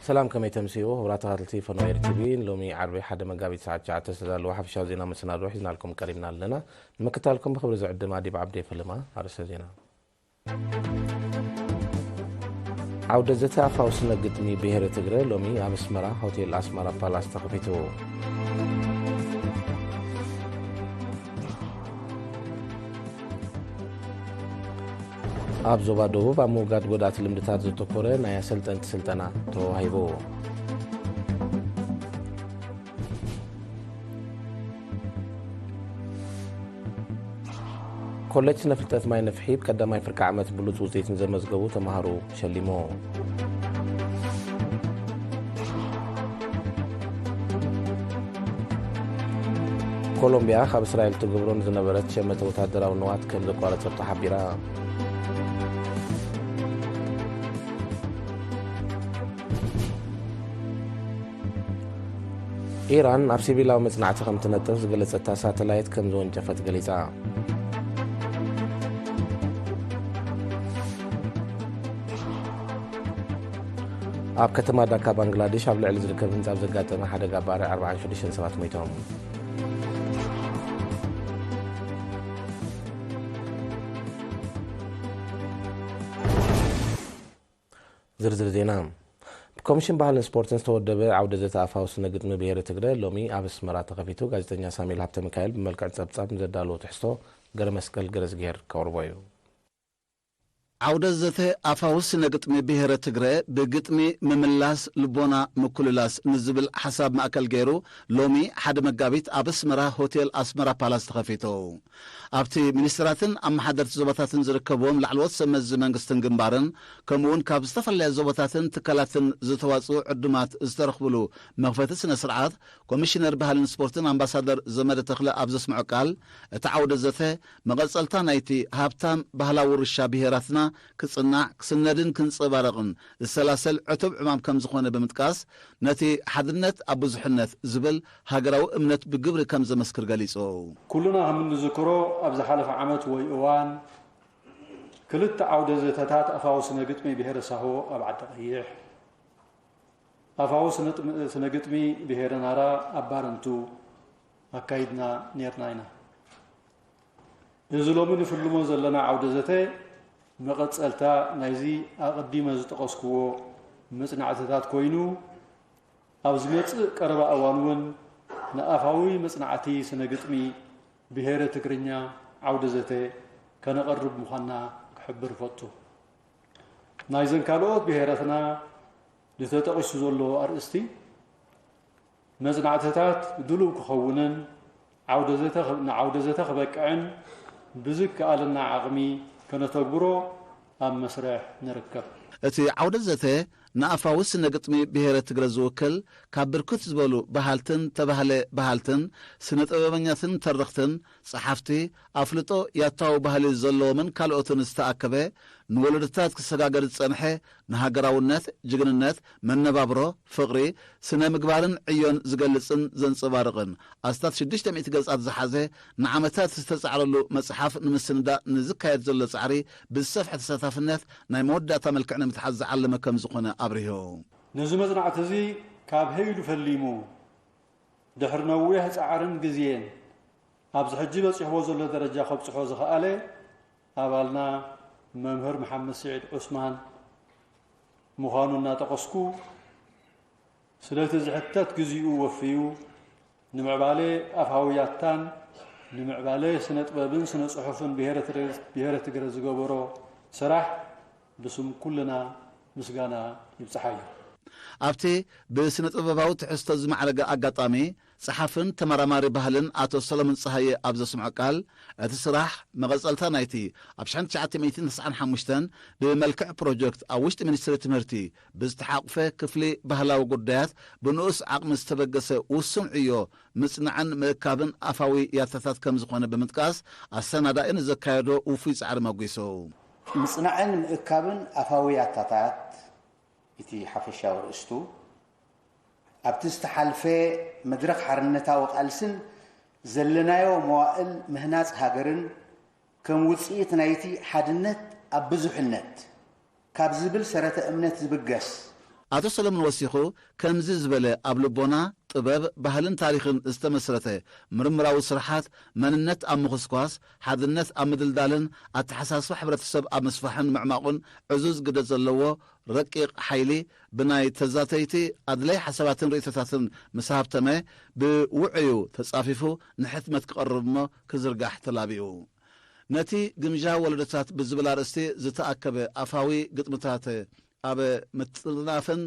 ሰላም፣ ከመይ ተምስዎ? ክቡራት ተኸታተልቲ ፈነወ ኤሪ ቲቪ፣ ሎሚ ዓርቢ ሓደ መጋቢት ሰዓት ትሽዓተ ዝተዳለወ ሓፈሻዊ ዜና መሰናድኦ ሒዝናልኩም ቀሪብና ኣለና። ንምክታልኩም ብኽብሪ ዝዕድም ኣዲብ ዓብዴ ፈለማ። ኣርእስተ ዜና። ዓውደ ዘተ ኣፋዊ ስነ ግጥሚ ብሄረ ትግረ ሎሚ ኣብ ኣስመራ ሆቴል ኣስመራ ፓላስ ተኸፊቱ። ኣብ ዞባ ደቡብ ኣብ ምውጋድ ጎዳእቲ ልምድታት ዘተኮረ ናይ ኣሰልጠንቲ ስልጠና ተዋሂቡ። ኮሌጅ ስነ ፍልጠት ማይ ነፍሒ ብቀዳማይ ፍርቂ ዓመት ብሉጽ ውጽኢት ንዘመዝገቡ ተማሃሮ ሸሊሙ። ኮሎምቢያ ካብ እስራኤል ትገብሮ ንዝነበረት ሸመተ ወታደራዊ ንዋት ከም ዘቋረጸቶ ሓቢራ። ኢራን ኣብ ሲቪላዊ መጽናዕቲ ከም ትነጥፍ ዝገለጸታ ሳተላይት ከም ዝወንጨፈት ገሊጻ። ኣብ ከተማ ዳካ ባንግላዴሽ ኣብ ልዕሊ ዝርከብ ህንጻ ኣብ ዘጋጠመ ሓደጋ ባርዕ ኣርባዓን ሽዱሽተን ሰባት ሞይቶም። ዝርዝር ዜና። ብኮሚሽን ባህልን ስፖርትን ዝተወደበ ዓውደ ዘተ ኣፋዊ ስነ ግጥሚ ብሄረ ትግረ ሎሚ ኣብ ኣስመራ ተኸፊቱ። ጋዜጠኛ ሳሙኤል ሃብተ ሚካኤል ብመልክዕ ጸብጻብ ንዘዳለዎ ትሕዝቶ ገረ መስቀል ገረዝግሄር ከቕርቦ እዩ። ዓውደ ዘተ ኣፋዊ ስነ ግጥሚ ብሄረ ትግረ ብግጥሚ ምምላስ ልቦና ምኩልላስ ንዝብል ሓሳብ ማእከል ገይሩ ሎሚ ሓደ መጋቢት ኣብ ኣስመራ ሆቴል ኣስመራ ፓላስ ተኸፊቱ። ኣብቲ ሚኒስትራትን ኣመሓደርቲ ዞባታትን ዝርከብዎም ላዕለዎት ሰብ መዚ መንግስትን ግንባርን ከምኡ እውን ካብ ዝተፈላለያ ዞባታትን ትካላትን ዝተዋፅኡ ዕዱማት ዝተረኽብሉ መኽፈቲ ስነ ስርዓት ኮሚሽነር ባህልን ስፖርትን ኣምባሳደር ዘመደ ተኽለ ኣብ ዘስምዖ ቃል እቲ ዓውደ ዘተ መቐጸልታ ናይቲ ሃብታም ባህላዊ ውርሻ ብሄራትና ክጽናዕ፣ ክስነድን ክንጸባረቕን ዝሰላሰል ዕቱብ ዕማም ከም ዝኾነ ብምጥቃስ፣ ነቲ ሓድነት ኣብ ብዙሕነት ዝብል ሃገራዊ እምነት ብግብሪ ከም ዘመስክር ገሊጹ። ኩልና ከም እንዝክሮ፣ ኣብ ዝሓለፈ ዓመት ወይ እዋን ክልተ ዓውደ ዘተታት ኣፋዊ ስነ ግጥሚ ብሄረ ሳሆ ኣብ ዓዲ ቀይሕ፣ ኣፋዊ ስነ ጥም-፣ ስነ ግጥሚ ብሄረ ናራ ኣብ ባረንቱ ኣካይድና ኔርና ኢና። እዚ ሎሚ ንፍልሞ ዘለና ዓውደ ዘተ መቐጸልታ ናይዚ ኣቐዲመ ዝጠቐስክዎ መጽናዕትታት ኮይኑ፣ ኣብ ዝመጽእ ቀረባ እዋን እውን ንኣፋዊ መጽናዕቲ ስነ ግጥሚ ብሄረ ትግርኛ ዓውደ ዘተ ከነቐርብ ምዃንና ክሕብር እፈቱ። ናይዘን ካልኦት ብሄራትና ንተጠቒሱ ዘሎ ኣርእስቲ መጽናዕትታት ድሉው ክኸውንን ዓውደ ዘተ ኽ-፣ ንዓውደ ዘተ ክበቅዕን ብዝከኣለና ዓቕሚ ከነተግብሮ ኣብ መስርሕ ንርከብ። እቲ ዓውደ ዘተ ንኣፋዊ ስነ ግጥሚ ብሄረ ትግረ ዝውክል ካብ ብርክት ዝበሉ በሃልትን ተባህለ በሃልትን ስነ ጥበበኛትን ተረኽትን ጸሓፍቲ ኣፍልጦ ያታዊ ባህሊ ዘለዎምን ካልኦትን ዝተኣከበ ንወለዶታት ክሰጋገር ዝጸንሐ ንሃገራውነት፣ ጅግንነት፣ መነባብሮ፣ ፍቕሪ፣ ስነ ምግባርን ዕዮን ዝገልጽን ዘንጸባርቕን ኣስታት ሽዱሽተ ሚእቲ ገጻት ዝሓዘ ንዓመታት ዝተጻዕረሉ መጽሓፍ ንምስንዳእ ንዝካየድ ዘሎ ጻዕሪ ብዝሰፍሐ ተሳታፍነት ናይ መወዳእታ መልክዕ ንምትሓዝ ዝዓለመ ከም ዝኾነ ኣብሪሁ። ነዚ መጽናዕቲ እዚ ካብ ሀይሉ ፈሊሙ ድሕሪ ነዊሕ ጻዕርን ግዜን ኣብዚ ሕጂ በጺሕዎ ዘሎ ደረጃ ከብጽሖ ዝኸኣለ ኣባልና መምህር መሓመድ ስዒድ ዑስማን ምዃኑ እናጠቐስኩ፣ ስለቲ ዝሕተት ግዚኡ ወፍዩ ንምዕባለ ኣፋዊ ያታን ንምዕባለ ስነ ጥበብን ስነ ጽሑፍን ብሄረ ትግረ-፣ ብሄረ ትግረ ዝገበሮ ስራሕ ብስም ኩልና ምስጋና ይብጽሓዮ። ኣብቲ ብስነ ጥበባዊ ትሕዝቶ ዝማዕረገ ኣጋጣሚ፣ ጸሓፍን ተመራማሪ ባህልን ኣቶ ሰሎሞን ጸሃየ ኣብ ዘስምዖ ቃል፣ እቲ ስራሕ መቐጸልታ ናይቲ ኣብ ሽሕን ትሽዓተ ሚእትን ተስዓን ሓሙሽተን ብመልክዕ ፕሮጀክት ኣብ ውሽጢ ሚኒስትሪ ትምህርቲ ብዝተሓቑፈ ክፍሊ ባህላዊ ጉዳያት ብንኡስ ዓቕሚ ዝተበገሰ ውሱን ዕዮ ምጽናዕን ምእካብን ኣፋዊ ያታታት ከም ዝኾነ ብምጥቃስ፣ ኣሰናዳኢ ንዘካየዶ ውፉይ ጻዕሪ መጒሱ። ምጽናዕን ምእካብን ኣፋዊ ያታታት፣ እቲ ሓፈሻዊ ኣርእስቱ፣ ኣብቲ ዝተሓልፈ መድረኽ ሓርነታዊ ቃልስን ዘለናዮ መዋእል ምህናጽ ሃገርን ከም ውጽኢት ናይቲ ሓድነት ኣብ ብዙሕነት ካብ ዝብል ሰረተ እምነት ዝብገስ ኣቶ ሰለሙን ወሲኹ፣ ከምዚ ዝበለ ኣብ ልቦና፣ ጥበብ፣ ባህልን ታሪኽን ዝተመስረተ ምርምራዊ ስርሓት፣ መንነት ኣብ ምኹስኳስ፣ ሓድነት ኣብ ምድልዳልን ኣተሓሳስባ ሕብረተሰብ ኣብ ምስፋሕን ምዕማቑን ዕዙዝ ግደ ዘለዎ ረቂቕ ሓይሊ፣ ብናይ ተዛተይቲ ኣድላይ ሓሳባትን ርእይቶታትን ምስ ሃብተመ፣ ብውዑዩ ተጻፊፉ ንሕትመት ክቐርብ እሞ ክዝርጋሕ ተላቢኡ። ነቲ ግምጃ ወለዶታት ብዝብል ኣርእስቲ ዝተኣከበ ኣፋዊ ግጥምታት ኣብ ምጥርናፍን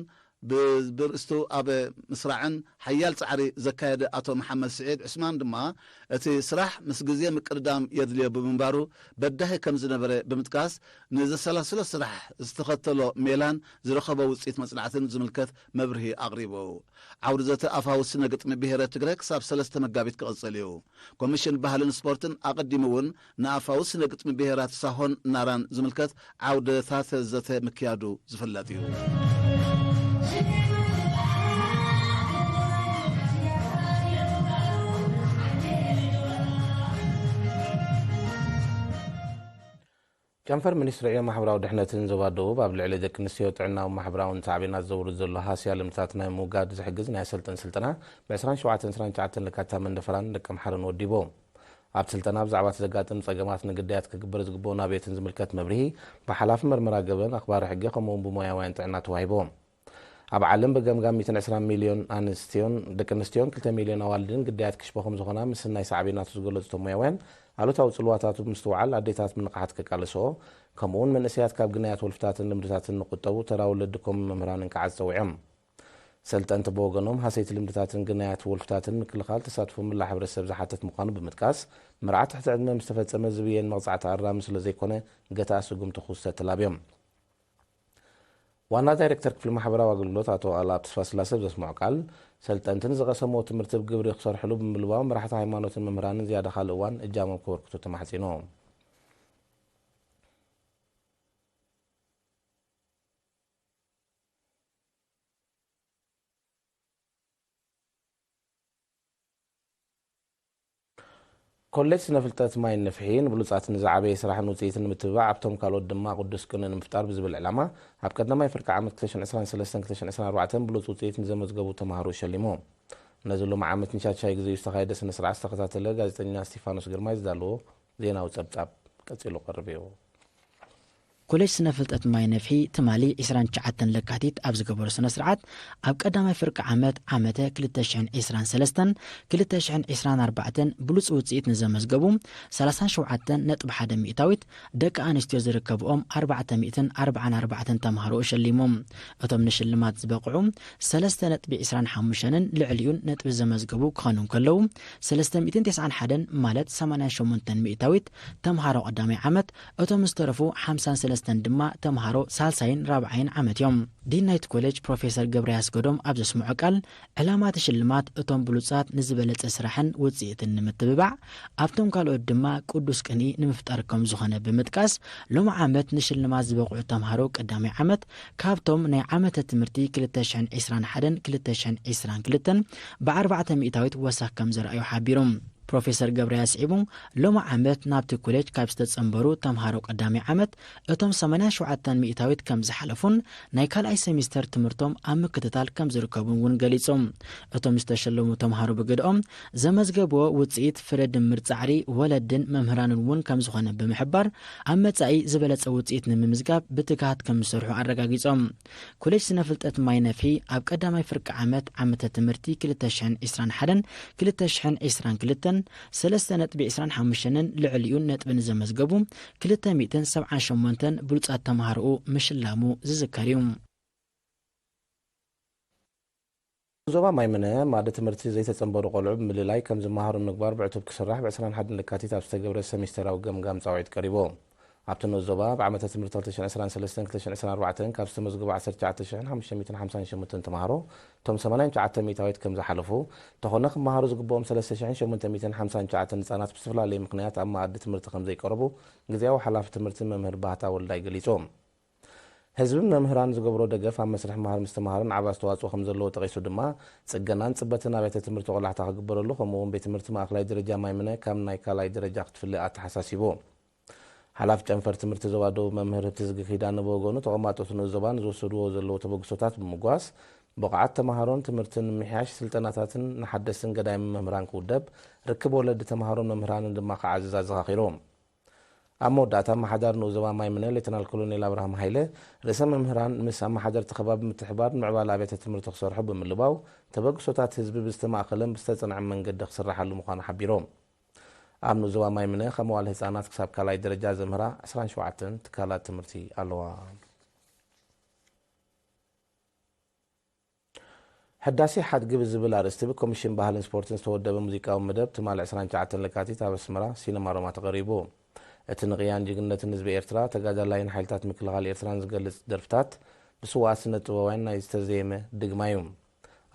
ብርእስቱ ኣብ ምስራዕን ሓያል ጻዕሪ ዘካየደ ኣቶ መሓመድ ስዒድ ዑስማን ድማ፣ እቲ ስራሕ ምስ ግዜ ምቅድዳም የድልዮ ብምንባሩ በዳሂ ከም ዝነበረ ብምጥቃስ፣ ንዘሰላስሎ ስራሕ ዝተኸተሎ ሜላን ዝረኸቦ ውጽኢት መጽናዕትን ዝምልከት መብርሂ ኣቕሪቡ። ዓውዲ ዘተ ኣፋዊ ስነ ግጥሚ ብሄረ ትግረ ክሳብ ሰለስተ መጋቢት ክቕጽል እዩ። ኮሚሽን ባህልን ስፖርትን ኣቐዲሙ እውን ንኣፋዊ ስነ ግጥሚ ብሄራት ሳሆን ናራን ዝምልከት ዓውደታት ዘተ ምክያዱ ዝፍለጥ እዩ። ጨንፈር ሚኒስትሪ ዕዮ ማሕበራዊ ድሕነትን ዞባ ደቡብ ኣብ ልዕሊ ደቂ ኣንስትዮ ጥዕናዊ ማሕበራውን ሳዕቤናት ዘውርድ ዘሎ ሃስያ ልምድታት ናይ ምውጋድ ዝሕግዝ ናይ ኣሰልጠን ስልጠና ብ ዕስራን ሸውዓተን ዕስራን ትሽዓተን ለካቲት መንደፈራን ደቂ ኣምሓራን ወዲቡ። ኣብቲ ስልጠና ብዛዕባ እቲ ዘጋጥም ጸገማት ንግዳያት ክግበር ዝግብኦ ናብየትን ዝምልከት መብርሂ ብሓላፊ መርመራ ገበን፣ ኣኽባሪ ሕጊ ከምኡውን ብሞያውያን ጥዕና ተዋሂቡ። ኣብ ዓለም ብገምጋም ሚእትን ዕስራን ሚልዮን ኣንስትዮን ደቂ ኣንስትዮን ክልተ ሚልዮን ኣዋልድን ግዳያት ክሽበኹም ዝኾና ምስናይ ሳዕቤናቱ ዝገለጹ እቶም ሞያውያን፣ ኣሉታዊ ጽልዋታቱ ብምስትውዓል ኣዴታት ብንቕሓት ክቃለስኦ፣ ከምኡውን መንእሰያት ካብ ግናያት ወልፍታትን ልምድታትን ንቁጠቡ ተራ ወለዲ ኮም መምህራንን ከዓ ጸዊዖም። ሰልጠንቲ ብወገኖም ሃሰይቲ ልምድታትን ግናያት ወልፍታትን ምክልኻል ተሳትፎ ምላሕ ሕብረተሰብ ዝሓትት ምዃኑ ብምጥቃስ፣ መርዓ ትሕቲ ዕድመ ምስ ተፈጸመ ዝብየን መቕጻዕቲ ኣራሚ ስለ ዘይኮነ ገታኣ ስጉምቲ ክውሰድ ተላብዮም። ዋና ዳይሬክተር ክፍሊ ማሕበራዊ ኣገልግሎት ኣቶ ኣላብ ተስፋስላሰ ኣብ ዘስምዖ ቃል፣ ሰልጠንቲ ንዝቐሰምዎ ትምህርቲ ብግብሪ ክሰርሕሉ ብምልባው መራሕቲ ሃይማኖትን መምህራንን ዝያዳ ካልእ እዋን እጃሞም ከበርክቱ ተማሕጺኑ። ኮሌጅ ስነ ፍልጠት ማይ ንፍሒ ንብሉጻት ንዝዓበየ ስራሕን ውፅኢትን ንምትብባዕ ኣብቶም ካልኦት ድማ ቅዱስ ቅንኢ ንምፍጣር ብዝብል ዕላማ ኣብ ቀዳማይ ፍርቂ ዓመት ክልተ ሽሕን ዕስራን ሰለስተን ክልተ ሽሕን ዕስራን ኣርባዕተን ብሉፅ ውፅኢት ንዘመዝገቡ ተምሃሮ ሸሊሙ። ነዚ ሎሚ ዓመት ንሻድሻይ ግዜ ዝተኻየደ ስነ ስርዓት ዝተኸታተለ ጋዜጠኛ እስቲፋኖስ ግርማይ ዝዳለዎ ዜናዊ ፀብፃብ ቀፂሉ ቀርብ እዩ። ኮሌጅ ስነ ፍልጠት ማይ ነፍሒ ትማሊ ዕስራን ትሽዓተን ለካቲት ኣብ ዝገበሮ ስነ ስርዓት ኣብ ቀዳማይ ፍርቂ ዓመት ዓመተ ክልተ ሽሕን ዕስራን ሰለስተን ክልተ ሽሕን ዕስራን ኣርባዕተን ብሉፅ ውፅኢት ንዘመዝገቡ ሰላሳን ሸውዓተን ነጥቢ ሓደ ሚእታዊት ደቂ ኣንስትዮ ዝርከብኦም ኣርባዕተ ሚእትን ኣርባዓን ኣርባዕተን ተምሃሮ ሸሊሞም። እቶም ንሽልማት ዝበቕዑ ሰለስተ ነጥቢ ዕስራን ሓሙሽተንን ልዕሊኡን ነጥቢ ዘመዝገቡ ክኾኑ እንከለዉ ሰለስተ ሚእትን ተስዓን ሓደን ማለት ሰማንያን ሸሞንተን ሚእታዊት ተምሃሮ ቀዳማይ ዓመት እቶም ዝተረፉ ሓምሳን ሰለስተን ድማ ተምሃሮ ሳልሳይን ራብዓይን ዓመት እዮም። ዲን ናይቲ ኮሌጅ ፕሮፌሰር ገብረ ያስገዶም ኣብ ዘስምዖ ቃል ዕላማ እቲ ሽልማት እቶም ብሉጻት ንዝበለጸ ስራሕን ውጽኢትን ንምትብባዕ ኣብቶም ካልኦት ድማ ቅዱስ ቅንኢ ንምፍጣር ከም ዝኾነ ብምጥቃስ ሎሚ ዓመት ንሽልማት ዝበቕዑ ተምሃሮ ቀዳማይ ዓመት ካብቶም ናይ ዓመተ ትምህርቲ ክልተ ሽሕን ዕስራን ሓደን ክልተ ሽሕን ዕስራን ክልተን ብኣርባዕተ ሚእታዊት ወሳኽ ከም ዘርኣዩ ሓቢሩ። ፕሮፌሰር ገብረ ያስዒቡ ሎሚ ዓመት ናብቲ ኮሌጅ ካብ ዝተጸንበሩ ተምሃሮ ቀዳማይ ዓመት እቶም ሰማንያን ሸውዓተን ሚእታዊት ከም ዝሓለፉን ናይ ካልኣይ ሰሚስተር ትምህርቶም ኣብ ምክትታል ከም ዝርከቡን እውን ገሊጾም። እቶም ዝተሸለሙ ተምሃሮ ብግድኦም ዘመዝገብዎ ውፅኢት ፍረ ድምር ጻዕሪ ወለድን መምህራንን እውን ከም ዝኾነ ብምሕባር ኣብ መጻኢ ዝበለጸ ውፅኢት ንምምዝጋብ ብትግሃት ከም ዝሰርሑ ኣረጋጊጾም። ኮሌጅ ስነ ፍልጠት ማይ ነፍሒ ኣብ ቀዳማይ ፍርቂ ዓመት ዓመተ ትምህርቲ ክልተ ሽሕን ዕስራን ሓደን ክልተ ሽሕን ዕስራን ክልተን ሰለስተ ነጥቢ ዕስራን ሓሙሽተንን ልዕሊኡን ነጥቢ ንዘመዝገቡ ክልተ ሚእትን ሰብዓን ሸሞንተን ብሉጻት ተምሃሮኡ ምሽላሙ ዝዝከር እዩ። ዞባ ማይምነ ማእዲ ትምህርቲ ዘይተጸንበሩ ቆልዑ ብምልላይ ከም ዝመሃሩ ንምግባር ብዕቱብ ክስራሕ ብ ዕስራን ሓደን ለካቲት ኣብ ዝተገብረ ሰሚስተራዊ ገምጋም ጻውዒት ቀሪቡ። ኣብቲ ንኡስ ዞባ ኣብ ዓመተ ትምህርቲ ክልተ ሽሕን ዕስራን ሰለስተን ክልተ ሽሕን ዕስራን ኣርባዕተን ካብ ዝተመዝገቡ ዓሰርተ ትሽዓተ ሽሕን ሓሙሽተ ሚእትን ሓምሳን ሸሞንተን ተምሃሮ እቶም ሰማንያን ትሽዓተ ሚእታዊት ከም ዝሓለፉ፣ እንተኾነ ክመሃሩ ዝግብኦም ሰለስተ ሽሕን ሸሞንተ ሚእትን ሓምሳን ትሽዓተን ህጻናት ብዝተፈላለየ ምኽንያት ኣብ መኣዲ ትምህርቲ ከም ዘይቀረቡ ግዝያዊ ሓላፊ ትምህርቲ መምህር ባህታ ወልዳይ ገሊጹ። ህዝብን መምህራን ዝገብሮ ደገፍ ኣብ መስርሕ ምሃር ምስትምሃርን ዓቢ ኣስተዋጽኦ ከም ዘለዎ ጠቒሱ ድማ፣ ጽገናን ጽበትን ኣብያተ ትምህርቲ ቆላሕታ ክግበረሉ ከምኡ'ውን ቤት ትምህርቲ ማእከላይ ደረጃ ማይምነ ካብ ናይ ካልኣይ ደረጃ ክትፍለ ኣተሓሳሲቡ። ሓላፊ ጨንፈር ትምህርቲ ዞባ ደቡብ መምህር ህብትዝጊ ኪዳነ ብወገኑ፣ ተቐማጦ እቲ ንኡስ ዞባ ንዝወሰድዎ ዘለዉ ተበግሶታት ብምምጓስ፣ ብቕዓት ተምሃሮን ትምህርትን ንምምሕያሽ ስልጠናታትን ንሓደስትን ገዳይምን መምህራን ክውደብ፣ ርክብ ወለዲ ተምሃሮን መምህራንን ድማ ክዓዝዝ ኣዘኻኺሩ። ኣብ መወዳእታ፣ ኣመሓዳሪ ንኡስ ዞባ ማይምነ ሌተናል ኮሎኔል ኣብርሃም ሃይለ፣ ርእሰ መምህራን ምስ ኣመሓደርቲ ከባቢ ብምትሕብባር ንምዕባለ ኣብያተ ትምህርቲ ክሰርሑ ብምልባው፣ ተበግሶታት ህዝቢ ብዝተማእከለን ብዝተጸንዐን መንገዲ ክስራሓሉ ምዃኑ ሓቢሮም። ኣብ ንኡስ ዞባ ማይምነ፣ ካብ መዋለ ህጻናት ክሳብ ካልኣይ ደረጃ ዘምህራ ዕስራን ሸውዓተን ትካላት ትምህርቲ ኣለዋ። ሕዳሴ ሓድጊ ብዝብል ኣርእስቲ ብኮሚሽን ባህልን ስፖርትን ዝተወደበ ሙዚቃዊ መደብ ትማሊ ዕስራን ትሽዓተን ለካቲት ኣብ ኣስመራ ሲነማ ሮማ ተቐሪቡ። እቲ ንቕያን ጅግንነትን ህዝቢ ኤርትራ፣ ተጋዳላይን ሓይልታት ምክልኻል ኤርትራን ዝገልጽ ደርፍታት ብስዉኣት ስነ ጥበባውያን ናይ ዝተዘየመ ድግማ እዩ።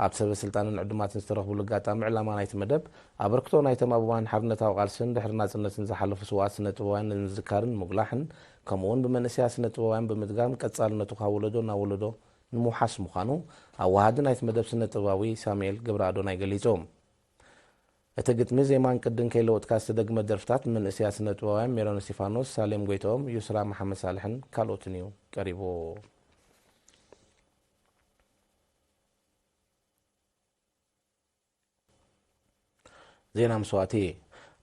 ኣብ ሰበ ስልጣንን ዕዱማትን ዝተረኽብሉ ኣጋጣሚ፣ ዕላማ ናይቲ መደብ፣ ኣበርክቶ ናይቶም ኣብ እዋን ሓርነታዊ ቃልስን ድሕሪ ናጽነትን ዝሓለፉ ስዉኣት ስነ ጥበባውያን ንምዝካርን ንምጉላሕን፣ ከምኡ'ውን ብመንእሰያት ስነ ጥበባውያን ብምድጋም ቀጻልነቱ ካብ ወለዶ ናብ ወለዶ ንምውሓስ ምዃኑ፣ ኣዋሃዲ ናይቲ መደብ ስነ ጥበባዊ ሳሙኤል ገብረኣዶናይ ገሊጹ። እቲ ግጥሚ፣ ዜማን ቅድን ከይለወጥካ ዝተደግመ ደርፍታት መንእሰያት ስነ ጥበባውያን ሜሮን እስቲፋኖስ፣ ሳሌም ጎይትኦም፣ ዩስራ መሓመድ ሳልሕን ካልኦትን እዩ ቀሪቡ። ዜና መስዋእቲ።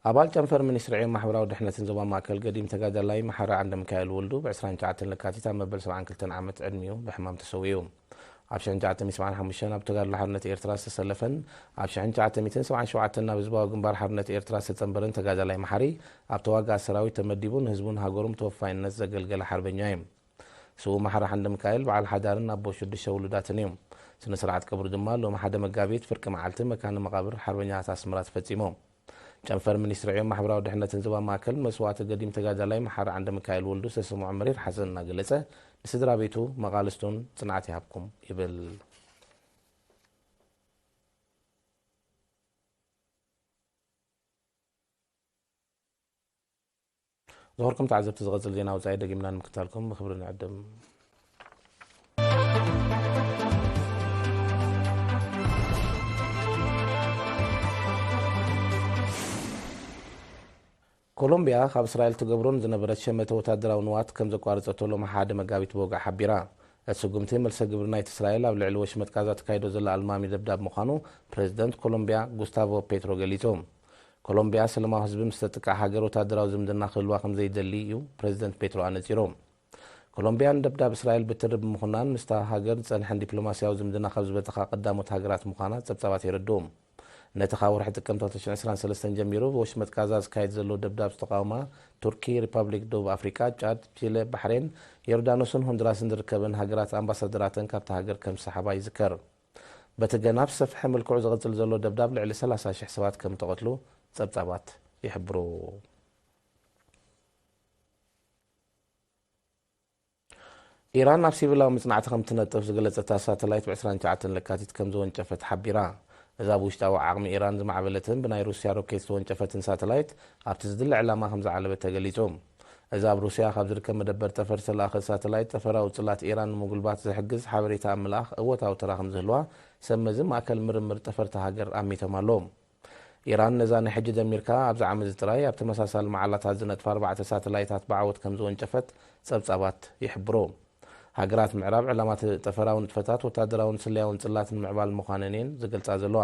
ኣባል ጨንፈር ሚኒስትሪ ዕዮን ማሕበራዊ ድሕነትን ዞባ ማእከል፣ ገዲም ተጋዳላይ መሓሪ ዓንደሚካኤል ወልዱ፣ ብ ዕስራን ትሽዓተን ለካቲት ኣብ መበል ሰብዓን ክልተን ዓመት ዕድሚኡ ብሕማም ተሰዊኡ። ኣብ ሽሕን ትሽዓተ ሚእትን ሰብዓን ሓሙሽተን ኣብ ተጋድሎ ሓርነት ኤርትራ ዝተሰለፈን ኣብ ሽሕን ትሽዓተ ሚእትን ሰብዓን ሸውዓተን ናብ ህዝባዊ ግንባር ሓርነት ኤርትራ ዝተጸንበረን ተጋዳላይ መሓሪ፣ ኣብ ተዋጋእ ሰራዊት ተመዲቡ ንህዝቡን ሃገሩን ብተወፋይነት ዘገልገለ ሓርበኛ እዩ። ስዉእ መሓሪ ዓንደሚካኤል፣ በዓል ሓዳርን ኣቦ ሽዱሽተ ውሉዳትን እዩ። ስነ ስርዓት ቀብሩ ድማ ሎሚ ሓደ መጋቢት ፍርቂ መዓልቲ መካነ መቓብር ሓርበኛታት ኣስመራ ተፈጺሙ። ጨንፈር ሚኒስትሪ ዕዮን ማሕበራዊ ድሕነትን ዞባ ማእከል፣ መስዋእቲ ገዲም ተጋዳላይ መሓሪ ዓንደሚካኤል ወልዱ ዝተሰምዖ መሪር ሓዘን እናገለጸ፣ ንስድራ ቤቱ፣ መቓልስቱን ጽንዓት ይሃብኩም ይብል። ዝኸበርኩም ተዓዘብቲ፣ ዝቐጽል ዜና ወጻኢ ደጊምና ንምክታልኩም ብኽብሪ ንዕድም። ኮሎምብያ፣ ካብ እስራኤል ትገብሮ ንዝነበረት ሸመተ ወታደራዊ ንዋት ከም ዘቋረጸቶ ሎሚ ሓደ መጋቢት ብወግዒ ሓቢራ። እቲ ስጉምቲ፣ መልሰ ግብሪ ናይቲ እስራኤል ኣብ ልዕሊ ወሽመጥ ጋዛ ተካይዶ ዘላ ኣልማሚ ደብዳብ ምዃኑ ፕረዚደንት ኮሎምብያ ጉስታቮ ፔትሮ ገሊጹ። ኮሎምብያ፣ ሰላማዊ ህዝቢ ምስ ተጥቅዕ ሃገር ወታደራዊ ዝምድና ክህልዋ ከም ዘይደሊ እዩ ፕረዚደንት ፔትሮ ኣነጺሩ። ኮሎምብያ፣ ንደብዳብ እስራኤል ብትሪ ብምኹናን፣ ምስታ ሃገር ዝጸንሐን ዲፕሎማስያዊ ዝምድና ካብ ዝበተኻ ቀዳሞት ሃገራት ምዃና ጸብጻባት የረድኡ። ነቲ ካብ ወርሒ ጥቅምቲ ክልተ ሽሕን ዕስራን ሰለስተን ጀሚሩ ብወሽመጥ ጋዛ ዝካየድ ዘሎ ደብዳብ ዝተቓወማ ቱርኪ፣ ሪፓብሊክ ደቡብ ኣፍሪቃ፣ ጫድ፣ ቺለ፣ ባሕሬን፣ ዮርዳኖስን ሆንዱራስን ዝርከበን ሃገራት ኣምባሳደራተን ካብታ ሃገር ከም ዝሰሓባ ይዝከር። በቲ ገና ብዝሰፍሐ መልክዑ ዝቕጽል ዘሎ ደብዳብ፣ ልዕሊ ሰላሳ ሽሕ ሰባት ከም እተቐትሉ ጸብጻባት ይሕብሩ። ኢራን ኣብ ሲቪላዊ መጽናዕቲ ከም እትነጥፍ ዝገለጸታ ሳተላይት፣ ብ ዕስራን ትሽዓተን ለካቲት ከም ዝወንጨፈት ሓቢራ። እዛ ብውሽጣዊ ዓቕሚ ኢራን ዝማዕበለትን ብናይ ሩስያ ሮኬት ዝተወንጨፈትን ሳተላይት፣ ኣብቲ ዝድለ ዕላማ ከም ዝዓለበት ተገሊጹ። እዛ ኣብ ሩስያ ካብ ዝርከብ መደበር ጠፈር ዝተላእኸት ሳተላይት፣ ጠፈራዊ ጽላት ኢራን ንምጉልባት ዝሕግዝ ሓበሬታ ኣብ ምልኣኽ እወታዊ ተራ ከም ዝህልዋ፣ ሰብ መዚ ማእከል ምርምር ጠፈር እታ ሃገር ኣሚቶም ኣለዉ። ኢራን፣ ነዛ ናይ ሕጂ ደሚርካ፣ ኣብዚ ዓመት እዚ ጥራይ ኣብ ተመሳሳሊ መዓላታት ዝነጥፋ ኣርባዕተ ሳተላይታት ብዓወት ከም ዝወንጨፈት ጸብጻባት ይሕብሩ። ሃገራት ምዕራብ፣ ዕላማት ጠፈራዊ ንጥፈታት ወታደራውን ስለያውን ጽላት ንምዕባል ምዃነን እየን ዝገልጻ ዘለዋ።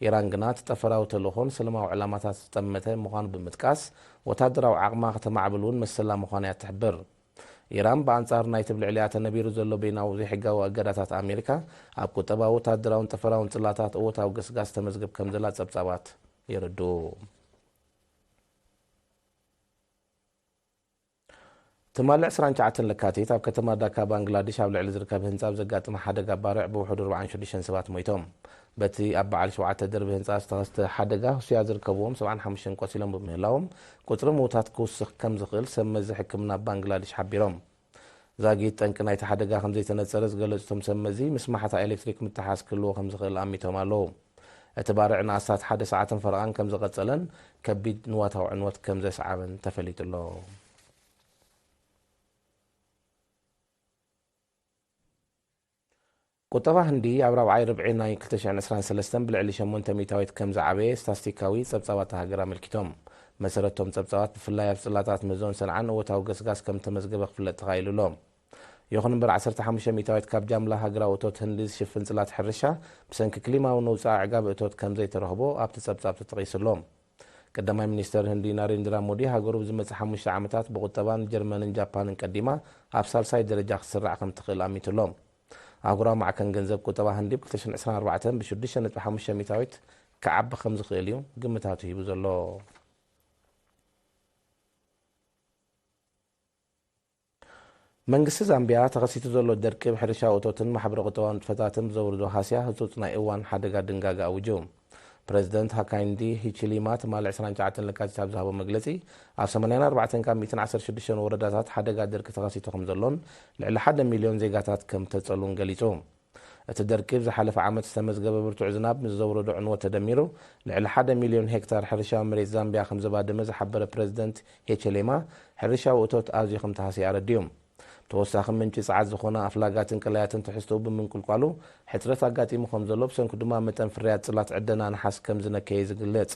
ኢራን ግና፣ እቲ ጠፈራዊ ተልእኾ ንሰላማዊ ዕላማታት ዝጠመተ ምዃኑ ብምጥቃስ፣ ወታደራዊ ዓቕማ ከተማዕብል እውን መሰላ ምዃና እያ ትሕብር። ኢራን፣ ብኣንጻር ናይቲ ብልዕሊኣ ተነቢሩ ዘሎ በይናዊ ዘይሕጋዊ እገዳታት ኣሜሪካ፣ ኣብ ቁጠባዊ፣ ወታደራውን ጠፈራውን ጽላታት እወታዊ ገስጋስ ተመዝግብ ከም ዘላ ጸብጻባት የረድኡ። ትማሊ ዕስራን ትሽዓተን ለካቲት፣ ኣብ ከተማ ዳካ፣ ባንግላዴሽ፣ ኣብ ልዕሊ ዝርከብ ህንጻ ኣብ ዘጋጠመ ሓደጋ ባርዕ ብውሑዱ ኣርባዓን ሽዱሽተን ሰባት ሞይቶም። በቲ ኣብ በዓል ሸውዓተ ደርቢ ህንጻ ዝተኸስተ ሓደጋ፣ ህሱያት ዝርከብዎም ሰብዓን ሓሙሽተን ቆሲሎም ብምህላዎም፣ ቁጽሪ ምዉታት ክውስኽ ከም ዝኽእል ሰብ መዚ ሕክምና ባንግላዴሽ ሓቢሮም። ዛጊት ጠንቂ ናይቲ ሓደጋ ከም ዘይተነጸረ ዝገለጹ እቶም ሰብ መዚ፣ ምስማሕታ ኤሌክትሪክ ምትሓዝ ክህልዎ ከም ዝኽእል ኣሚቶም ኣለዉ። እቲ ባርዕ ንኣስታት ሓደ ሰዓትን ፈረቓን ከም ዝቐጸለን ከቢድ ንዋታዊ ዕንወት ከም ዘስዓበን ተፈሊጡ ኣሎ። ቁጠባ ህንዲ ኣብ ራብዓይ ርብዒ ናይ ክልተ ሽሕን ዕስራን ሰለስተን ብልዕሊ ሸሞንተ ሚእታዊት ከም ዝዓበየ ስታስቲካዊ ጸብጻባት እታ ሃገር ኣመልኪቶም። መሰረቶም ጸብጻባት፣ ብፍላይ ኣብ ጽላታት ምህዞን ሰንዓን እወታዊ ገስጋስ ከም ተመዝገበ ክፍለጥ ተኻኢሉ ኣሎ። ይኹን እምበር፣ ዓሰርተ ሓሙሽተ ሚእታዊት ካብ ጃምላ ሃገራዊ እቶት ህንዲ ዝሽፍን ጽላት ሕርሻ፣ ብሰንኪ ክሊማዊ ነውጻ ኣዕጋቢ እቶት ከም ዘይተረኽቦ ኣብቲ ጸብጻብ ተጠቒሱ ኣሎ። ቀዳማይ ሚኒስተር ህንዲ ናሬንድራ ሞዲ፣ ሃገሩ ብዝመጽእ ሓሙሽተ ዓመታት ብቁጠባን ጀርመንን ጃፓንን ቀዲማ ኣብ ሳልሳይ ደረጃ ክትስራዕ ከም ትኽእል ኣሚቱ ኣሎ። ኣህጉራዊ ማዕከን ገንዘብ ቁጠባ ህንዲ ብ ክልተ ሽሕን ዕስራን ኣርባዕተን ብ ሽዱሽተ ነጥቢ ሓሙሽተ ሚእታዊት ክዓቢ ከም ዝኽእል እዩ ግምታቱ ሂቡ ዘሎ። መንግስቲ ዛምቢያ፣ ተኸሲቱ ዘሎ ደርቂ ብሕርሻዊ እቶትን ማሕበረ ቁጠባዊ ንጥፈታትን ብዘውርዶ ሃስያ ህጹጽ ናይ እዋን ሓደጋ ድንጋገ ኣዊጁ። ፕረዚደንት ሃካይንዲ ሂቺሊማ ትማሊ ዕስራን ትሽዓተን ለካቲት ኣብ ዝሃቦ መግለጺ፣ ኣብ ሰማንያን ኣርባዕተን ካብ ሚእትን ዓሰርተ ሽዱሽተን ወረዳታት ሓደጋ ደርቂ ተኸሲቱ ከም ዘሎን ልዕሊ ሓደ ሚልዮን ዜጋታት ከም ተጸሉን ገሊጹ። እቲ ደርቂ፣ ዝሓለፈ ዓመት ዝተመዝገበ ብርቱዕ ዝናብ ምስ ዘውረዶ ዕንወት ተደሚሩ፣ ልዕሊ ሓደ ሚልዮን ሄክታር ሕርሻዊ መሬት ዛምቢያ ከም ዘባደመ ዝሓበረ ፕረዚደንት ሄቸሌማ፣ ሕርሻዊ እቶት ኣዝዩ ከም ተሃስየ ኣረዲኡ። ተወሳኺ ምንጪ ጸዓት ዝኾነ ኣፍላጋትን ቀላያትን ትሕዝቶኡ ብምንቁልቋሉ፣ ሕጽረት ኣጋጢሙ ከም ዘሎ፣ ብሰንኩ ድማ መጠን ፍርያት ጽላት ዕደና ነሓስ ከም ዝነከየ ዝግለጽ።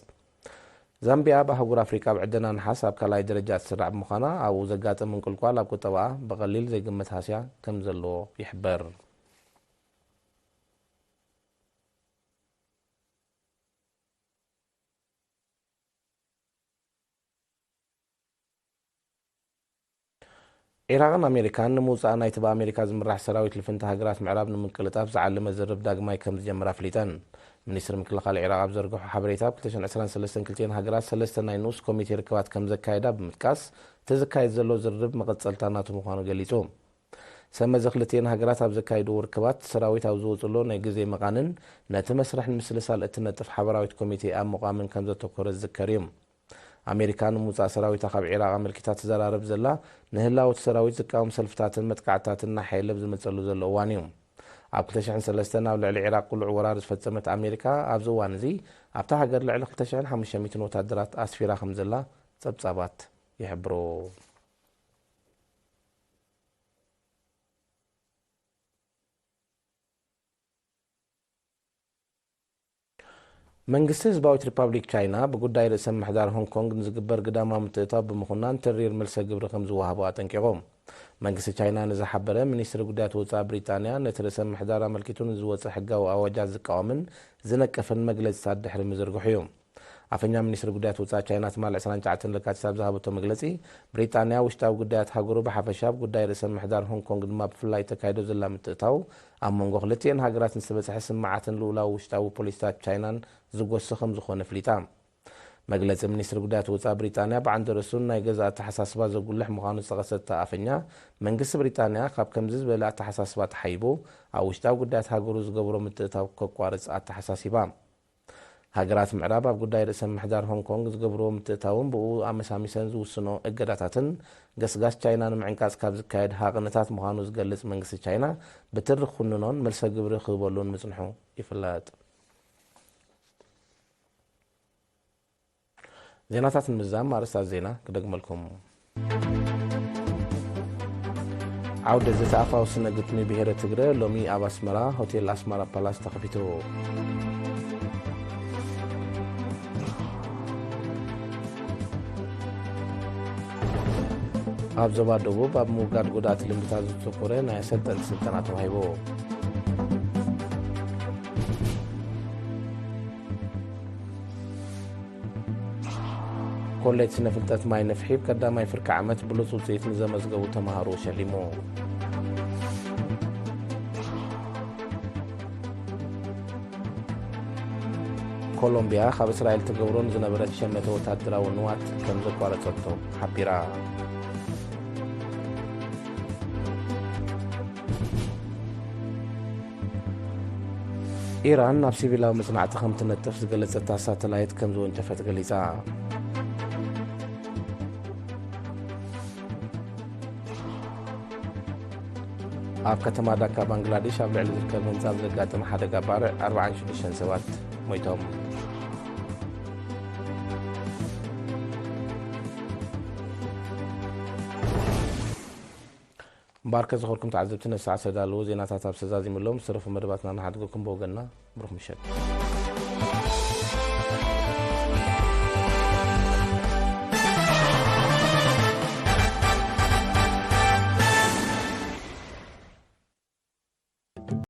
ዛምቢያ፣ ኣብ ኣህጉር ኣፍሪቃ ኣብ ዕደና ነሓስ ኣብ ካልኣይ ደረጃ እትስራዕ ብምዃና፣ ኣብኡ ዘጋጥም ምንቁልቋል ኣብ ቁጠባኣ ብቐሊል ዘይግመት ሃስያ ከም ዘለዎ ይሕበር። ዒራቕን ኣሜሪካን፣ ንምውጻእ ናይቲ ብኣሜሪካ ዝምራሕ ሰራዊት ልፍንቲ ሃገራት ምዕራብ ንምቅልጣፍ ዝዓለመ ዝርርብ ዳግማይ ከም ዝጀመረ ኣፍሊጠን። ሚኒስትሪ ምክልኻል ዒራቕ ኣብ ዘርግሖ ሓበሬታ፣ ኣብ ክልተ ሽሕን ዕስራን ሰለስተን ክልቲኤን ሃገራት ሰለስተ ናይ ንኡስ ኮሚቴ ርክባት ከም ዘካየዳ ብምጥቃስ፣ እቲ ዝካየድ ዘሎ ዝርርብ መቐጸልታ ናቱ ምዃኑ ገሊጹ። ሰመዚ ክልቲኤን ሃገራት ኣብ ዘካየድዎ ርክባት፣ ሰራዊት ኣብ ዝወጽሎ ናይ ግዜ መቓንን ነቲ መስርሕ ንምስልሳል እትነጥፍ ሓበራዊት ኮሚቴ ኣብ ምቋምን ከም ዘተኮረ ዝዝከር እዩ። ኣሜሪካ ንምውጻእ ሰራዊታ ካብ ዒራቕ ኣመልኪታ ትዘራረብ ዘላ፣ ንህላወ እቲ ሰራዊት ዝቃወም ሰልፍታትን መጥቃዕትታትን እናሓየለ ብዝመጸሉ ዘሎ እዋን እዩ። ኣብ ክልተ ሽሕን ሰለስተን ኣብ ልዕሊ ዒራቕ ቅሉዕ ወራር ዝፈጸመት ኣሜሪካ፣ ኣብዚ እዋን እዚ ኣብታ ሃገር ልዕሊ ክልተ ሽሕን ሓሙሽተ ሚእትን ወታደራት ኣስፊራ ከም ዘላ ጸብጻባት ይሕብሩ። መንግስቲ ህዝባዊት ሪፓብሊክ ቻይና፣ ብጉዳይ ርእሰ ምሕዳር ሆንግ ኮንግ ንዝግበር ግዳማዊ ምትእትታው ብምኹናን፣ ተሪር መልሰ ግብሪ ከም ዝወሃቦ ኣጠንቂቑ። መንግስቲ ቻይና ንዝሓበረ፣ ሚኒስትሪ ጉዳያት ወጻኢ ብሪጣንያ፣ ነቲ ርእሰ ምሕዳር ኣመልኪቱ ንዝወጸ ሕጋዊ ኣዋጃት ዝቃወምን ዝነቅፍን መግለጺታት ድሕሪ ምዝርግሑ እዩ። ኣፈኛ ሚኒስትሪ ጉዳያት ወጻኢ ቻይና ትማሊ ዕስራን ትሽዓተን ለካቲት ኣብ ዝሃበቶ መግለጺ፣ ብሪጣንያ ውሽጣዊ ጉዳያት ሃገሩ ብሓፈሻ፣ ኣብ ጉዳይ ርእሰ ምሕዳር ሆንግ ኮንግ ድማ ብፍላይ ተካይዶ ዘላ ምትእታው፣ ኣብ መንጎ ክልቲኤን ሃገራት ንዝተበጽሐ ስምማዓትን ልኡላዊ ውሽጣዊ ፖሊሲታት ቻይናን ዝጎሲ ከም ዝኾነ ኣፍሊጣ። መግለጺ ሚኒስትሪ ጉዳያት ወጻኢ ብሪጣንያ ብዓንደ ርእሱ ናይ ገዛ ኣተሓሳስባ ዘጉልሕ ምዃኑ ዝጠቐሰት እታ ኣፈኛ፣ መንግስቲ ብሪጣንያ ካብ ከምዚ ዝበለ ኣተሓሳስባ ተሓይቡ ኣብ ውሽጣዊ ጉዳያት ሃገሩ ዝገብሮ ምትእታው ከቋርጽ ኣተሓሳሲባ። ሃገራት ምዕራብ ኣብ ጉዳይ ርእሰ ምሕዳር ሆንግ ኮንግ ዝገብርዎ ምትእታውን ብኡ ኣመሳሚሰን ዝውስኖ እገዳታትን ገስጋስ ቻይና ንምዕንቃጽ ካብ ዝካየድ ሃቕንታት ምዃኑ ዝገልጽ መንግስቲ ቻይና፣ ብትሪ ክኹንኖን መልሰ ግብሪ ክህበሉን ምጽንሑ ይፍለጥ። ዜናታት ንምዝዛም ኣርእስታት ዜና ክደግመልኩም። ዓውደ ዘተ ኣፋዊ ስነ ግጥሚ ብሄረ ትግረ ሎሚ ኣብ ኣስመራ ሆቴል ኣስመራ ፓላስ ተኸፊቱ። ኣብ ዞባ ደቡብ ኣብ ምውጋድ ጎዳእቲ ልምድታት ዘተኮረ ናይ ኣሰልጠንቲ ስልጠና ተዋሂቡ። ኮሌጅ ስነ ፍልጠት ማይ ነፍሒ፣ ቀዳማይ ፍርቂ ዓመት ብሉጽ ውጽኢት ንዘመዝገቡ ተማሃሮ ሸሊሙ። ኮሎምቢያ፣ ካብ እስራኤል ትገብሮ ንዝነበረት ሸመተ ወታደራዊ ንዋት ከም ዘቋረጸቶ ሓቢራ። ኢራን ናብ ሲቪላዊ መጽናዕቲ ከም ትነጥፍ ዝገለጸታ ሳተላይት ከም ዝወንጨፈት ገሊጻ። ኣብ ከተማ ዳካ ባንግላዴሽ ኣብ ልዕሊ ዝርከብ ህንጻ ብዘጋጠመ ሓደጋ ባርዕ ኣርባዓን ሽዱሽተን ሰባት ሞይቶም። እምበኣርከ ዝኸርኩም ተዓዘብቲ፣ ነዚ ሰዓት ዝተዳለዉ ዜናታት ኣብ ዝተዛዚሙሎም ዝተረፉ መደባትና ንሓድገኩም ብወገንና ብሩኽ ምሸት።